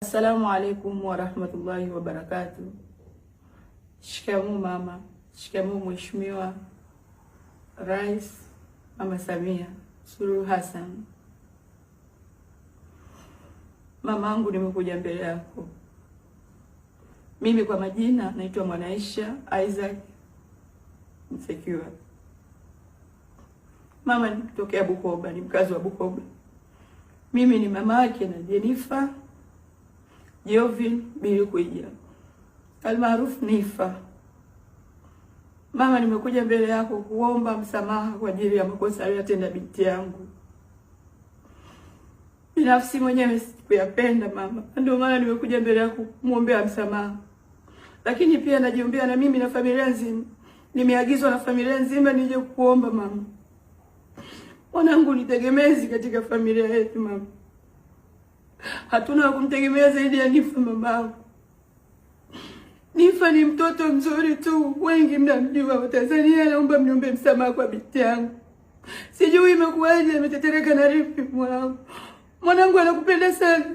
Assalamu alaikum warahmatullahi wabarakatuh. Shikamoo mama, shikamoo Mheshimiwa Rais Mama Samia Suluhu Hassan. Mamangu, nimekuja mbele yako. Mimi kwa majina naitwa Mwanaisha Isaac Msekiwa. Mama, nikitokea Bukoba, ni mkazi wa Bukoba. Mimi ni mama yake na Jenifa Jovin Bilikuija almaarufu Nifa. Mama, nimekuja mbele yako kuomba msamaha kwa ajili ya makosa aliyotenda binti yangu. Binafsi mwenyewe sikuyapenda mama, ndio maana nimekuja mbele yako kumwombea msamaha, lakini pia najiombea na mimi na familia nzima. Nimeagizwa na familia nzima nije kuomba mama. Mwanangu ni tegemezi katika familia yetu mama, hatuna wa kumtegemea zaidi ya Nifa mamangu. Nifa ni mtoto mzuri tu, wengi mnamjua Watanzania. Naomba mniombe msamaha kwa binti yangu, sijui imekuwaje, ametetereka na rifi mwanangu. Mwanangu anakupenda sana.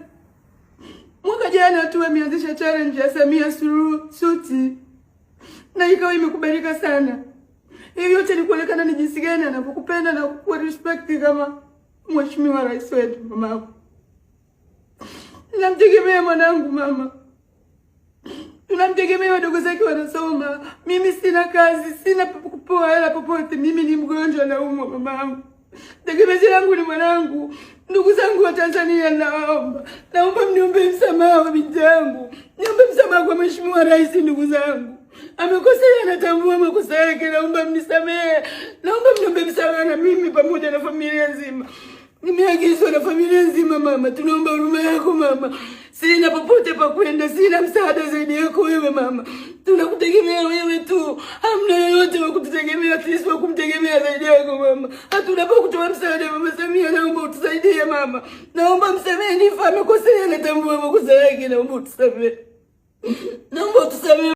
Mwaka jana tu ameanzisha challenge ya Samia Suluhu suti na ikawa imekubalika sana. Hiyo yote ni kuonekana ni jinsi gani anavyokupenda na kukuwa respect kama mheshimiwa rais wetu mamangu. Namtegemea mwanangu mama, tunamtegemea, wadogo zake wanasoma. Mimi sina kazi, sina kupoa hela popote. Mimi ni mgonjwa, naumwa mamangu. Tegemezi langu ni mwanangu. Ndugu zangu wa Tanzania, naomba, naomba mniombe msamaha wa binti yangu, niombe msamaha kwa mheshimiwa rais. Ndugu zangu, amekosea, anatambua makosa yake, naomba mnisamehe, naomba mniombe msamaha na mimi pamoja na familia nzima. Nimeagizwa na familia nzima mama, tunaomba huruma yako mama. Sina popote pa kwenda, sina msaada zaidi yako wewe mama. Tunakutegemea wewe tu, hamna yoyote wa kututegemea sisi, wa kumtegemea zaidi yako mama. Hatuna pa kutoa msaada mama Samia, naomba utusaidie mama. Naomba msamehe Nifa, amekosea, natambua makosa yake, naomba utusamehe, naomba utusamehe.